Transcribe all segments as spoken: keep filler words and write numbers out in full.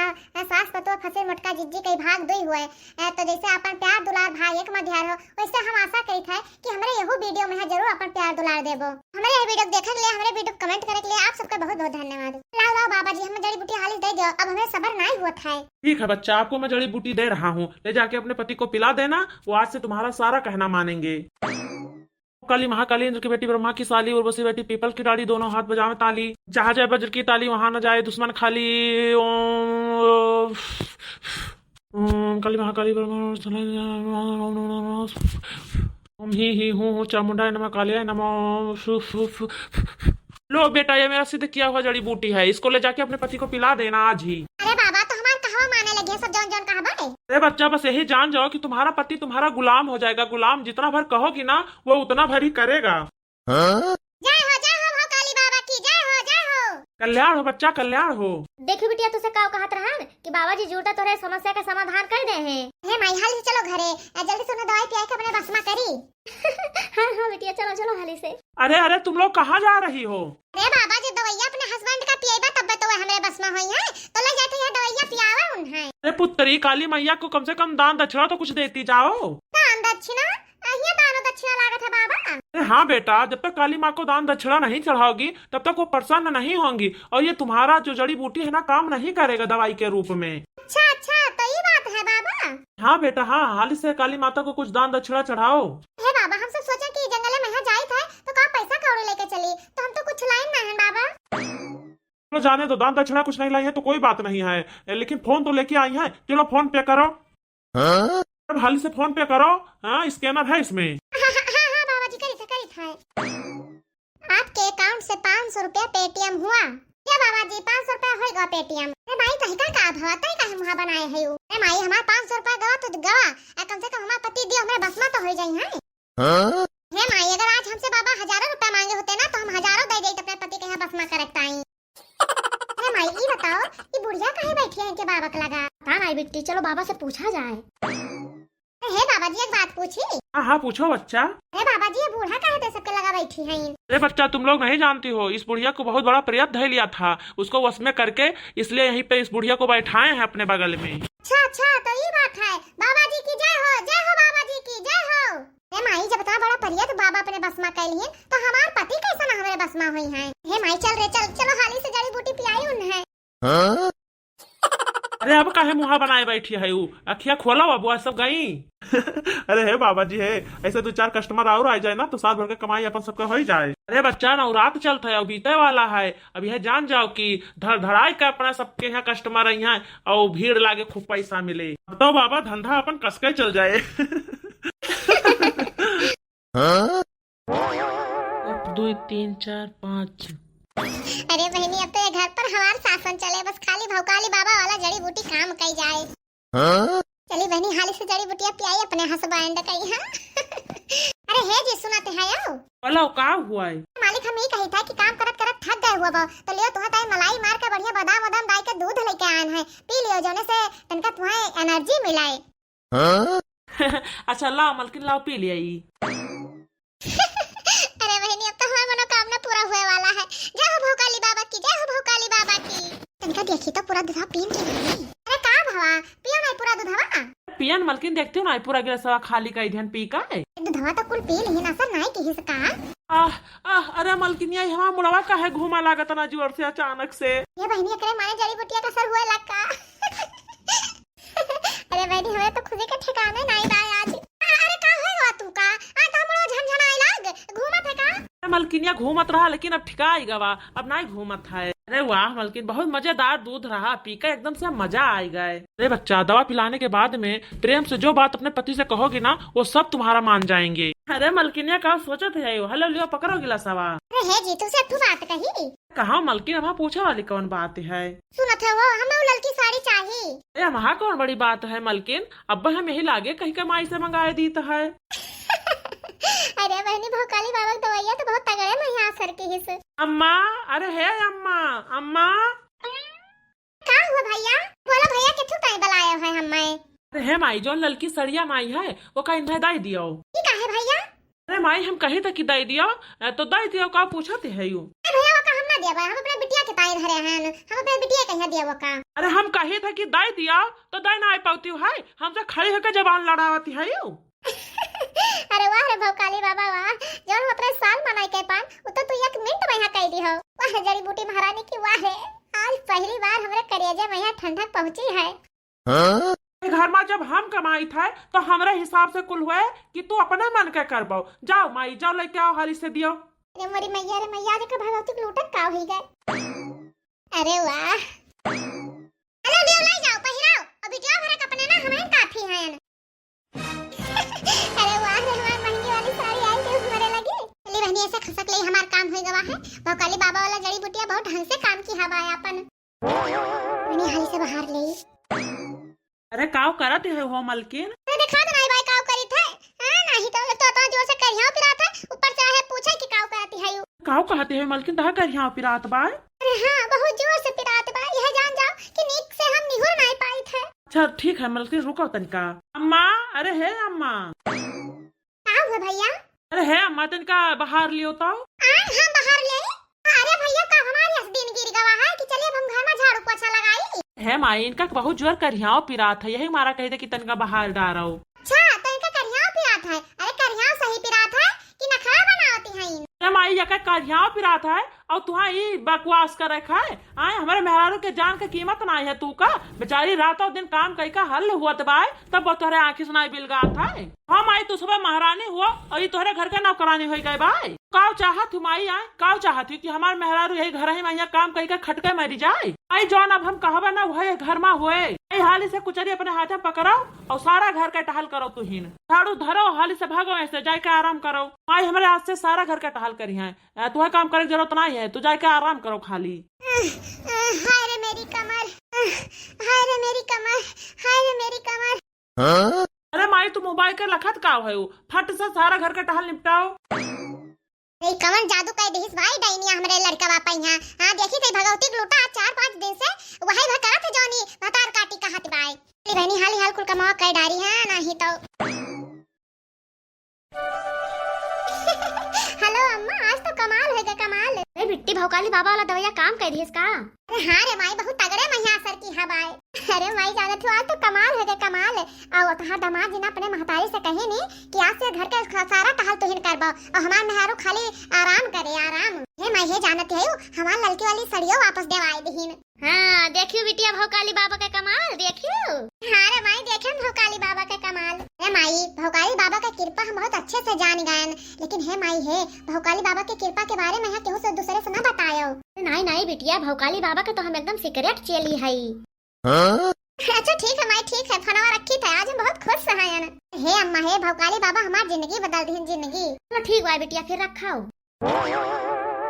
अ, सास पतोह फंसे मोटका जिज्जी कई भाग दुई हुए। अ, तो जैसे अपन प्यार दुलार भाई एक मध्यार हो, वैसे हम आशा करित है कि हमरे यहू video में है जरूर अपन प्यार दुलार देबो। हमरे यह video देखे के लिए, हमरे video comment करे के लिए आप सबके बहुत बहुत धन्यवाद। लाओ, लाओ बाबा जी, हमें जड़ी बूटी हाली दे दो, अब हमें सबर नाई होत है। ठीक है बच्चा, आपको मैं जड़ी बूटी दे रहा हूँ, ले जाके अपने पति को पिला देना, वो आज से तुम्हारा सारा कहना मानेंगे। काली महाकाली, इंद्र की बेटी ब्रह्मा की साली, उर्वशी बेटी पीपल की डाली, दोनों हाथ बजावे ताली, जहाँ जाए वज्र की ताली वहाँ न जाए दुश्मन खाली। ओम, ओम काली महाकाली ब्रह्मा, ओम ही ही हूँ हूँ चामुंडाय नमः, कालियाय नमः। लो बेटा, ये मेरा सिद्ध किया हुआ जड़ी बूटी है, इसको ले जाके अपने पति को पिला देना आज ही। अरे बाबा, तो हमार कहवा माने लगे हैं सब जौन जौन कहबा है। अरे बच्चा, बस यही जान जाओ कि तुम्हारा पति तुम्हारा गुलाम हो जाएगा, गुलाम। जितना भर कहोगी ना, वो उतना भर ही करेगा। हाँ? जय हो, जय हो भौकाली बाबा की, जय हो, जय हो। कल्याण हो बच्चा, कल्याण हो। देखी बिटिया, तुसे का कहत रहन कि बाबा जी जुड़ते तोरे समस्या के समाधान कर दे हैं। हे माई, हाल ही चलो घरे, आ जल्दी से उन्हें दवाई पियाई के अपने बस में करी। हाँ, हाँ बिटिया, चलो, चलो हाली से। अरे, अरे, तुम लोग कहाँ जा रही हो? अरे बाबा, जब दवाइया अपने husband का पियाईबा तब तो वे हमरे बस में होई हैं, तो ले जाते हैं दवाइया पियावे उन्हें। अरे पुत्री, काली मैया को कम से कम दान दक्षिणा तो कुछ देती जाओ। दान दक्षिणा? अहिया दानो दक्षिणा लागत है बाबा। अरे हाँ बेटा, जब तक काली माँ को दान दक्षिणा नहीं चढ़ाओगी तब तक वो प्रसन्न नहीं होंगी, और ये तुम्हारा जो जड़ी बूटी है ना, काम नहीं करेगा दवाई के रूप में। अच्छा, अच्छा, तो ये बात है बाबा। हाँ बेटा, हाँ, हाली से काली माता को कुछ दान दक्षिणा चढ़ाओ। हे बाबा, हम सब सोचे कि जंगले में यहाँ जाइत है तो का पैसा कौड़ी लेके चली, तो हम तो कुछ लाइन ना है बाबा। चलो जाने दो, दान दक्षिणा कुछ नहीं लाई है तो कोई बात नहीं है, लेकिन फोन तो लेके आई है। चलो फोन पे करो। हाँ? अब हाली से फोन पे करो। हाँ, scanner है इसमें। हाँ, हाँ, हाँ, हाँ, बाबा जी, करी था, करी था। आपके account से पाँच सौ रुपया Paytm हुआ। क्या बाबा जी, पाँच सौ रुपया होइगा Paytm? अरे भाई, तही का का भवा, तही का मुहा बनाए है यू? अरे माई, हमार पाँच सौ रुपया गवा तो गवा, आ कम से कम हमार पति दियो, हमरे बस में तो हो जाई है। हाँ? हे माई, अगर आज हमसे बाबा हजारों रुपया मांगे होते ना, तो हम हजारों दे देत अपने पति के यहाँ बस में करत आई। अरे माई, ई बताओ, ई बुढ़िया काहे बैठी है इनके बाबा के लगा? पता नहीं बिट्टी, चलो बाबा से पूछा जाए। अरे हे बाबा जी, एक बात पूछी? हाँ, हाँ, पूछो बच्चा। अरे बाबा जी, ये बूढ़ा काहे ते सबके लगा बैठी है? अरे बच्चा, तुम लोग नहीं जानती हो, इस बुढ़िया को बहुत बड़ा प्रेत धै लिया था, उसको वश में करके इसलिए यहीं पे इस बुढ़िया को बैठाए हैं अपने बगल में। अच्छा, अच्छा, तो ई बात है। बाबा जी की जय हो, जय हो बाबा जी की, जय हो। ए माई, जब इतना बड़ा प्रेत बाबा अपने बस में कैलिहन, तो हमार पति कैसे ना हमरे बस में होई हैं? हे माई, चल रे, चल, चलो हाली से जड़ी बूटी पियाई उन्हें। हाँ? अरे, अब काहे मुहा बनाए बैठी है ऊ? अखिया खोला बबुआ, सब गई। अरे हे बाबा जी, हे, ऐसे दो चार customer और आ जाए ना, तो साल भर के कमाई अपन सबके हो ही जाए। अरे बच्चा, नवरात चलत है, अब बीते वाला है, अब यह जान जाओ कि धड़ धड़ाई के अपना सबके यहाँ customer आई हैं और भीड़ लागे, खूब पैसा मिले। अब तो बाबा धंधा अपन कसके चल जाए। हाँ? एक, दो, तीन, चार, पाँच। अरे बहनी, अब तो ये घर पर हमार शासन चले, बस खाली भौकाली बाबा वाला जड़ी बूटी काम कई जाए। हाँ? चली बहनी, हाली से जड़ी बूटिया पियाई अपने husband कई, हाँ? अरे हे जी, सुनत है यो? बोलो, का हुआ है? मालिक, हम ई कही था कि काम करत करत थक गए हुआ बा, तो लियो तुहा ताई मलाई मार के बढ़िया बादाम वादाम डाल के दूध लेके आन है, पी लियो, जौने से तनका तुहा energy मिलाए। हाँ? अच्छा, लाओ मलकिन, लाओ, पी लिया ई। अरे बहनी, अब तो हमार मनोकामना पूरा हुए वाला है। जय हो भौकाली बाबा की, जय हो भौकाली बाबा की। तनिका देखी तो पूरा दूधवा पीन के नहीं। अरे का भवा, पियो नहीं पूरा दूधवा? पियन मलकिन, देखती हूँ ना, पूरा गिलासवा खाली कई ध्यान पी का है। दूधवा तो कुल पी लिहिन, असर नहीं किहिस का? आह, आह, अरे मलकिनिया, ई हमार मुड़वा काहे घूमा लागत ना जोर से अचानक से? ये बहनी, एकरे माने जड़ी बूटिया का असर हुए लगा। अरे बहनी, हमें तो खुशी के ठिकाने नहीं बा आज। अरे का होए हुआ तू का? आज तो हमरो झनझनाए लाग, घूमत है का? अरे मलकिनिया, घूमत रहा, लेकिन अब ठिकाई गवा, अब नहीं घूमत है। अरे वाह मलकिन, बहुत मजेदार दूध रहा, पी के एकदम से मजा आई गए। अरे बच्चा, दवा पिलाने के बाद में प्रेम से जो बात अपने पति से कहोगी ना, वो सब तुम्हारा मान जाएंगे। अरे मलकिनिया, का सोचत है यो? हेलो, लियो, पकड़ो गिलासवा। अरे हे जी, तुमसे एक ठो बात कही। कहा मलकिन, अब पूछे वाली कौन बात है? सुनत है वो, हमें वो ललकी साड़ी चाही। अरे, हमार कौन बड़ी बात है मलकिन, अब हम यही लागे कहीं के माई से मंगाए दीत है। अरे बहनी, भौकाली बाबा के दवाइया तो बहुत तगड़े में यहाँ असर किहिस। अम्मा, अरे हे अम्मा, अम्मा। का हुआ भैया? बोलो भैया, केथू ताई बुलायो है हमें? अरे हे माई, जौन ललकी सड़िया माई है, वो का इन्हें दाई दियो। ई का है भैया? अरे माई, हम कही था कि दाई दियो, अ, तो दाई दियो का पूछत है यू? अरे भैया, वो का हम ना देबा, हम अपने बिटिया के ताई धरे हैं, हम अपने बिटिया कहिया दिया वो का? अरे हम कही था कि दाई दिया, तो दाई ना आई पाती है, हमसे खड़ी होकर जबान लड़ावती है यू। अरे वाह रे भौकाली बाबा वाह, जौन हम अपने साल मनाई के पान, उ तो तू एक मिनट में यहाँ कह दी हो। वाह जड़ी बूटी महारानी की वाह रे, आज पहली बार हमरे करेजे में यहाँ ठंडक पहुँची है। हाँ? घर में जब हम कमाई था तो हमरे हिसाब से कुल हुए कि तू अपने मन के करबो। जाओ माई, जाओ लेके आओ हाली से दियो। अरे मोरी मैया रे मैया, देखो भगवती के लूटत का होई गए। अरे वाह। हेलो, लियो, ले जाओ, पहिराओ। और बिटिया भरे कपड़े ना हमें काफी हैं। अरे वाह रे, हमार महंगी वाली साड़ी आई के हमारे लगी। चली बहनी, ऐसे खसक ले हमार काम होई गवा है। भौकाली बाबा वाला जड़ी बुटिया बहुत ढंग से काम की हवा है अपन। बहनी, हाली से बाहर ले। अरे काव करत है हो मलकिन? अरे देखा तो नहीं भाई काव करी थे। हाँ, नहीं तो एक तो इतना जोर से करियाव पिरात है, ऊपर से आए पूछे कि काव करती है यू। काव कहते है मलकिन, तहा करियाव पिरात बा? अरे हाँ, बहुत जोर से पिरात बा, यह जान जाओ कि नीक से हम निहुर नहीं पाई थे। अच्छा ठीक है मलकिन, रुको तनिका। अम्मा, अरे हे अम्मा। का हुआ भैया? अरे हे अम्मा, तनिका बाहर लियो तो। आ, हम बाहर ले। अरे भैया, का हमारी हस दिन गिर गवा है कि चलिए अब हम घर में झाड़ू पोछा लगाई। हे माई, इनका बहुत जोर करियाव पिरात है, यही मारा कही थे कि तनिका बाहर डारो। अच्छा, तो इनका करियाव पिरात है? अरे करियाव सही पिरात है कि नखरा बनावती है इन? अरे माई, यका करियाव पिरात है और तुहा ई बकवास करे खाए। आए, हमारे मेहरारू के जान के कीमत ना है तू का? बेचारी रातों दिन काम कई का हल हुआ बाय, तब वो तोहरे आँखी से ना बिलगात है। हाँ माई, तू सुबह महारानी हुआ और ये तोहरे घर के नौकरानी होई गए बाय। काव चाहत हूँ माई, आए काव चाहत हूँ कि हमार मेहरारू यही घर ही में यहाँ काम कई का खटके मरी जाए। आई जौन अब हम कहबे ना वही घर में हुए। आई हाली से कुचरी अपने हाथ में पकड़ो और सारा घर का टहल करो तुहिन। झाड़ू धरो, हाली से भागो, ऐसे जाए के आराम करो। माई हमारे आज से सारा घर का टहल करी है। आ, तुहे काम करे के जरूरत नहीं है, तू जाए के आराम करो खाली। हाय रे मेरी कमर, हाय रे मेरी कमर, हाय रे मेरी कमर। हाँ? अरे माई, तू मोबाइल के लखत का है? फट से सारा घर का टहल निपटाओ। ए, कवन जादू कह दिहिस भाई डाइनिया हमरे लड़का बापा यहाँ। हाँ, देखी थे भगवती के लूटा चार पाँच दिन से वही भर करत है जौनी भतार काटी कहत बाय। अरे बहनी, हाली हाल कुल कमावा कह डारी है, नहीं तो। हेलो अम्मा, आज तो कमाल होइगा, कमाल। ए बिट्टी, भौकाली बाबा वाला दवाइया काम कर दिहिस का? अरे हाँ रे माई, बहुत तगड़े महिया असर की हवाए। अरे माई, जानत हो, आज तो कमाल होइगा, कमाल। आओ, तहार दामाद जी ना अपने महतारी से कहे नी कि आज से घर के सा-, सारा टहल तुहिन करबो और हमार मेहरारू खाली आराम करे, आराम। हे माई, हे जानत है, हमार ललकी वाली सड़ियो वापस देवाए दिहिन। हाँ, देखियो बिटिया भौकाली बाबा के कमाल, देखियो। हाँ रे माई, देखे भौकाली बाबा के कमाल। हे माई, भौकाली बाबा के कृपा हम बहुत अच्छे से जान गए, लेकिन हे माई हे, भौकाली बाबा के कृपा के बारे में यहाँ केहू से दूसरे से ना बतायो। नहीं, नहीं बिटिया, भौकाली बाबा के तो हम एकदम सीक्रेट चेली हई। हाँ? अच्छा ठीक है माई, ठीक है, फोनवा रखी था, आज हम बहुत खुश हैं। हे अम्मा हे, भौकाली बाबा हमार जिंदगी बदल दिहिन, जिंदगी। चलो ठीक बा बिटिया, फिर रखाओ।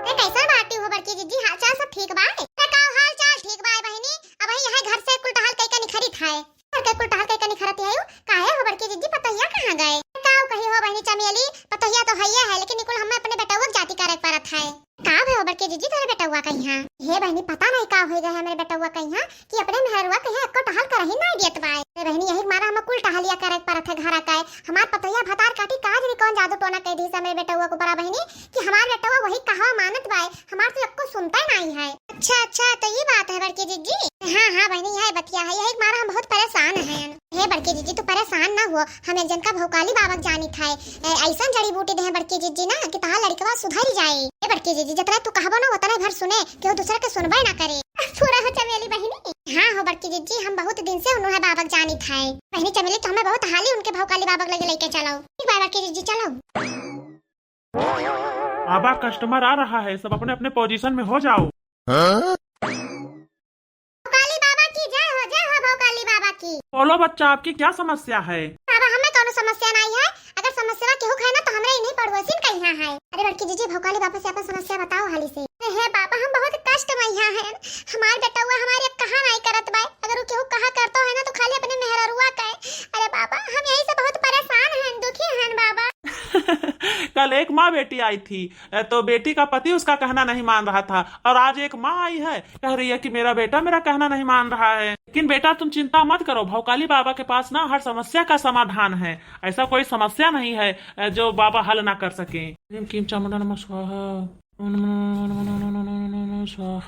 ए, कैसन बाटी हो बड़की जिज्जी, हाल चाल सब ठीक बा? ए, का हाल चाल ठीक बा बहिनी? अब यह घर से कुल टहल कई का निखरी था। घर के कुल टहल कई का निखरत है यू? काहे हो बड़की जिज्जी, पतोहिया कहाँ गए? का कही हो बहिनी चमेली, पतोहिया तो हइये है, लेकिन निकुल हमें अपने बेटउआ के जाति करे के परत है। का भे हो बड़की जिज्जी, तोरे बेटउआ कहिया? हे बहिनी, पता नहीं का होई गए हमरे बेटउआ कहिया कि अपने मेहरुआ कहिया एको टहल करही नहीं देत बाए। अरे बहिनी, यही मारा हम कुल टहलिया करे के परत है घरा का। हमार पतोहिया भतार काटी का जाने कौन जादू टोना कह दी हमरे बेटउआ को बड़ा बहिनी कि हमार बेटउआ वही कहवा मानत बाए, हमार तो एको सुनता ही नहीं है। अच्छा, अच्छा, तो ये बात है बड़की जिज्जी। हाँ, हाँ बहिनी, यही बतिया है, यही मारा हम बहुत परेशान हैं। हे बड़की जिज्जी, तू परेशान ना हो, हम एक जन का भौकाली बाबा के जानी था, ए, ऐसन जड़ी बूटी दे हैं बड़की जिज्जी ना कि तहार लड़कवा सुधर जाए। हे बड़की जिज्जी, जितना तू कहबो ना उतना भर सुने, केहू दूसरा के सुनबे ना करे। पूरा हो चमेली बहिनी। हाँ हो बड़की जिज्जी, हम बहुत दिन से उन्होंने बाबा के जानी था। बहिनी चमेली, तो हमें बहुत हाली उनके भौकाली बाबा के लगे लेके चलो। ठीक बा बड़की जिज्जी, चलो। बाबा, कस्टमर आ रहा है, सब अपने अपने पोजीशन में हो जाओ। हाँ? भौकाली बाबा की जय हो, जय हो भौकाली बाबा की। बोलो बच्चा, आपकी क्या समस्या है? बाबा, हमें कौनो समस्या नहीं है, अगर समस्या केहू है ना तो हमरे इन्हीं पड़ोसिन का यहाँ है। अरे बड़की जिज्जी, भौकाली बाबा से अपन समस्या बताओ हाली से। अरे हे बाबा, हम बहुत कष्ट में यहाँ हैं, हमार बेटउआ हमारे कहा नहीं करत बाए, अगर वो केहू कहा करतो है ना तो खाली अपने मेहररुआ का है। अरे बाबा, हम यही से बहुत परेशान हैं, दुखी हैं बाबा। कल एक माँ बेटी आई थी, अ, तो बेटी का पति उसका कहना नहीं मान रहा था, और आज एक माँ आई है, कह रही है कि मेरा बेटा मेरा कहना नहीं मान रहा है। लेकिन बेटा, तुम चिंता मत करो, भौकाली बाबा के पास ना हर समस्या का समाधान है। ऐसा कोई समस्या नहीं है, अ, जो बाबा हल ना कर सकें। ह्रीं क्लीं चामुण्डाय नमः स्वाहा। स्वाहा।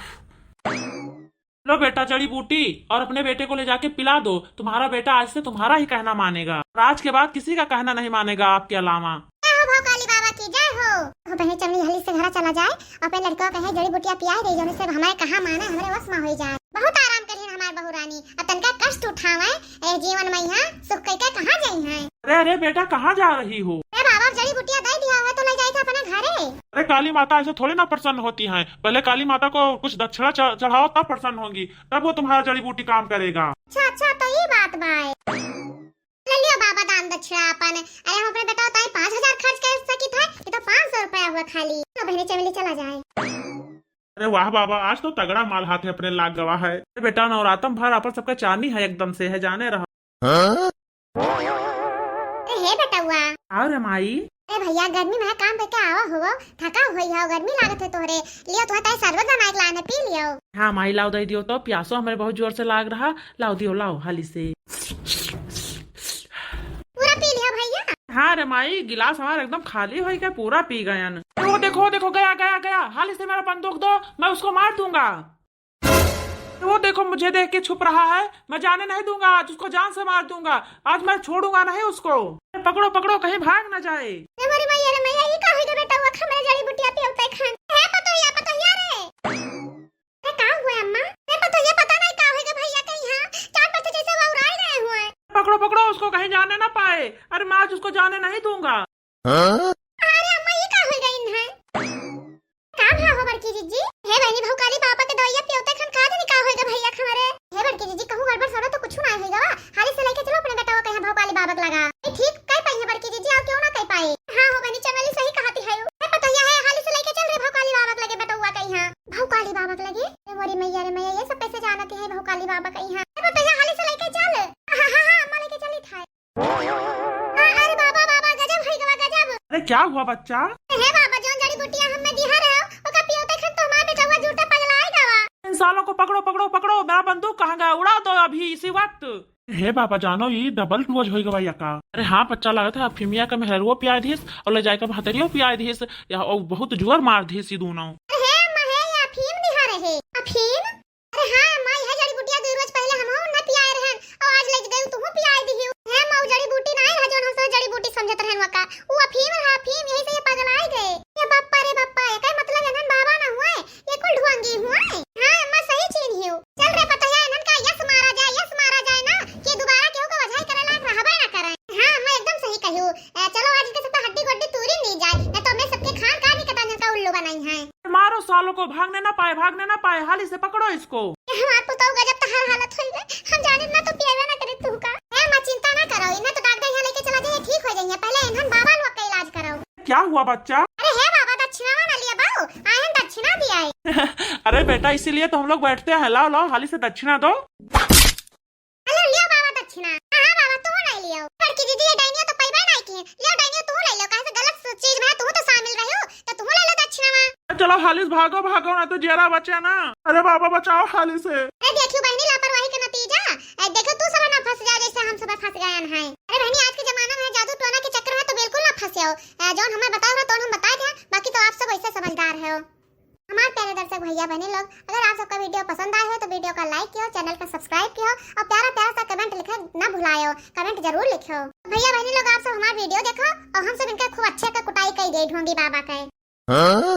लो बेटा, जड़ी बूटी और अपने बेटे को ले जाके पिला दो। तुम्हारा बेटा आज से तुम्हारा ही कहना मानेगा और आज के बाद किसी का कहना नहीं मानेगा आपके अलावा। जय हो भौकाली बाबा की, जय हो। हो बहनी चमनी, हली से घरा चला जाए, अपने लड़का कहे जड़ी बूटिया पियाए दे, जौने से हमारे कहा माने, हमरे वश में होई जाए। बहुत आराम करिहन हमार बहू रानी, अब तनका कष्ट उठावे, ए जीवन में यहाँ सुख कइके कहाँ जइहैं। अरे, अरे बेटा, कहाँ जा रही हो? अरे बाबा, जड़ी बूटिया दे दिया है तो ले जाए थे अपने घरे। अरे काली माता ऐसे थोड़ी ना प्रसन्न होती हैं, पहले काली माता को कुछ दक्षिणा च-, चढ़ाओ, तब प्रसन्न होंगी, तब वो तुम्हारा जड़ी बूटी काम करेगा। अच्छा, अच्छा, तो ये बात बाय। ले लियो बाबा दान दक्षिणा अपन। अरे हम अपने बेटा ताई पाँच हजार खर्च कर सकी थे, ये तो पाँच सौ रुपया हुआ खाली। तो बहनी चमेली चला जाए। अरे वाह बाबा, आज तो तगड़ा माल हाथ है अपने लाग गवा है। अरे बेटा, नवरातम भर अपन सबका चानी है एकदम से है, जाने रहा। अरे हे बेटउआ। आओ रे माई। अरे भैया, गर्मी में काम पे क्या आवा हो, थका हुई है, गर्मी लागत है तोहरे। लियो, तोहरे ताई शरबत बनाए के लाने, पी लियो। हाँ माई, लाओ दे दियो तो, प्यासो हमरे बहुत जोर से लाग रहा। लाओ दियो, लाओ हाली से। पूरा पी लियो भैया। हाँ रे माई, गिलास हमारा एकदम खाली होई गए, पूरा पी गयन। वो देखो, वो देखो, गया, गया, गया। हाली से मेरा बंदूक दो, मैं उसको मार दूंगा। वो देखो, मुझे देख के छुप रहा है, मैं जाने नहीं दूंगा आज, उसको जान से मार दूंगा। आज मैं छोड़ूंगा नहीं उसको। पकड़ो, पकड़ो, कहीं भाग ना जाए। ए मोरी मैया रे मैया, ई का होई गे बेटउआ, हमरे जड़ी बुटिया पियवते खान। हे पतोहिया, पतोहिया रे। अरे का हुआ अम्मा? अरे पतोहिया, पता नहीं का होई गे भैया के यहाँ, चार पत्ते जैसे वो उड़ाए गए हुए। पकड़ो, पकड़ो उसको, कहीं जाने ना पाए। अरे मैं आज उसको जाने नहीं दूंगा। हाँ? अरे अम्मा, ये का होई गइन है? का भा हो बड़की जीजी? हे बहनी, भौकाली बाबा के दवाइया पियवते खान का जानी का होई गे भैया के हमरे। हे बड़की जीजी, कहूँ गड़बड़ सड़बड़ तो कुछ ना होई गे बा। हाली से लेके चलो अपने बेटवा के यहाँ भौकाली बाबा के लगा। ए, ठीक कह पाई है बड़की जीजी, और क्यों ना कह पाई। हाँ हो बहनी, चमेली सही कहती है। हे पतोहिया है, हाली से लेके चल रे भौकाली बाबा के लगे बेटवा के यहाँ। भौकाली बाबा के लगे? ए मोरी मैया रे मैया, ये सब कैसे जानती है भौकाली बाबा के यहाँ? हे पतोहिया, हाली से लेके चल। हाँ, हाँ, हाँ, अम्मा लेके चली था। हाँ, अरे बाबा, बाबा, गजब होई गवा, गजब। अरे क्या हुआ बच्चा? हे बाबा, जौन जड़ी बुटिया हमें दिहा रहे हो, ओका पियोते खन तो हमार बेटवा जूठे पगलाए गवा। इन सालों को पकड़ो, पकड़ो, पकड़ो। मेरा बंदूक कहाँ गया? उड़ा दो अभी इसी वक्त। हे बाबा जानो, ई double dose होई गवा या का? अरे हाँ बच्चा, लागत है अफीमिया का मेहरुओ पियाए दिस और ले जाए का भतरियो पियाए दिस, या और बहुत जुअर मार दिस ई दोनों। अरे हे अम्मा, हे, ये अफीम दिहा रहे। अफीम? अरे हाँ अम्मा, यह जड़ी बुटिया दो रोज पहले हमहू न पियाए रहन, और आज लेके गई तुहू पियाए दिहियो। हे अम्मा, उ जड़ी बूटी नाई है जौन हम सब जड़ी बूटी समझत रहन वका, उ अफीम रहा अफीम, यही से ये पगलाए गए। ये बप्पा रे बप्पा, एकर मतलब एनहन बाबा ना हुए, ये कुल ढोंगी हुए। हाँ अम्मा, सही चीन हियो। चल रे पतोहिया, एनहन का यस मारा जाए, यस मारा जाए ना, कि दोबारा केहू का वजह करे लायक रहबे ना करे। हाँ अम्मा, एकदम सही कहियो। ए, चलो आज के सबका हड्डी गोड्डी तूरी नी जाए, ना तो मैं सबके खान का नहीं कटा जिनका उल्लू बनाई है। मारो सालों को, भागने ना पाए, भागने ना पाए, हाली से पकड़ो इसको। ए, हमार पुतौ गजब तहार हालत होई रे, हम जाने ना तो पियावे ना करे तू का। ए, माँ चिंता ना करो, इन्हें तो डॉक्टर यहाँ लेके चला जाइए, ठीक हो जाइए, पहले इन्हन बाबा लोग का इलाज करो। क्या हुआ बच्चा? अरे हे बाबा, दक्षिणा ना लिया बाऊ, आयन दक्षिणा दिया है। अरे बेटा, इसीलिए तो हम लोग बैठते हैं, लाओ लाओ, हाली से दक्षिणा दो। हेलो, लियो बाबा दक्षिणा। हाँ, हाँ बाबा, तू नहीं लियो। बड़की दीदी, ये डाइनिया तो पैबा नहीं की। लियो डाइनिया, तू ले लो, काहे से गलत चीज में तू तो शामिल रही हो, तो तू ले लो दक्षिणा में। चलो हालिस भागो, भागो ना तो जेरा बचे ना। अरे बाबा बचाओ हालिस से। अरे देखियो बहनी, लापरवाही का नतीजा। ए, देखियो तू सब ना फंस जा जैसे हम सब फंस गए हैं। अरे बहनी, आज के जमाना में जादू टोना के चक्कर में तो बिल्कुल ना फंसे हो। ए, जौन हमें बताओ ना, तो हम बताए थे, बाकी तो आप सब ऐसे समझदार है हो। हमारे प्यारे दर्शक भैया बहनी लोग, अगर आप सबका वीडियो पसंद आए हो तो वीडियो का like कियो, चैनल का सब्सक्राइब कियो और प्यारा प्यारा सा कमेंट लिखे ना भुलायो, कमेंट जरूर लिखो। भैया बहनी लोग, आप सब हमारा वीडियो देखो और हम सब इनका खूब अच्छे का कुटाई कई दे ढोंगी बाबा के। हाँ?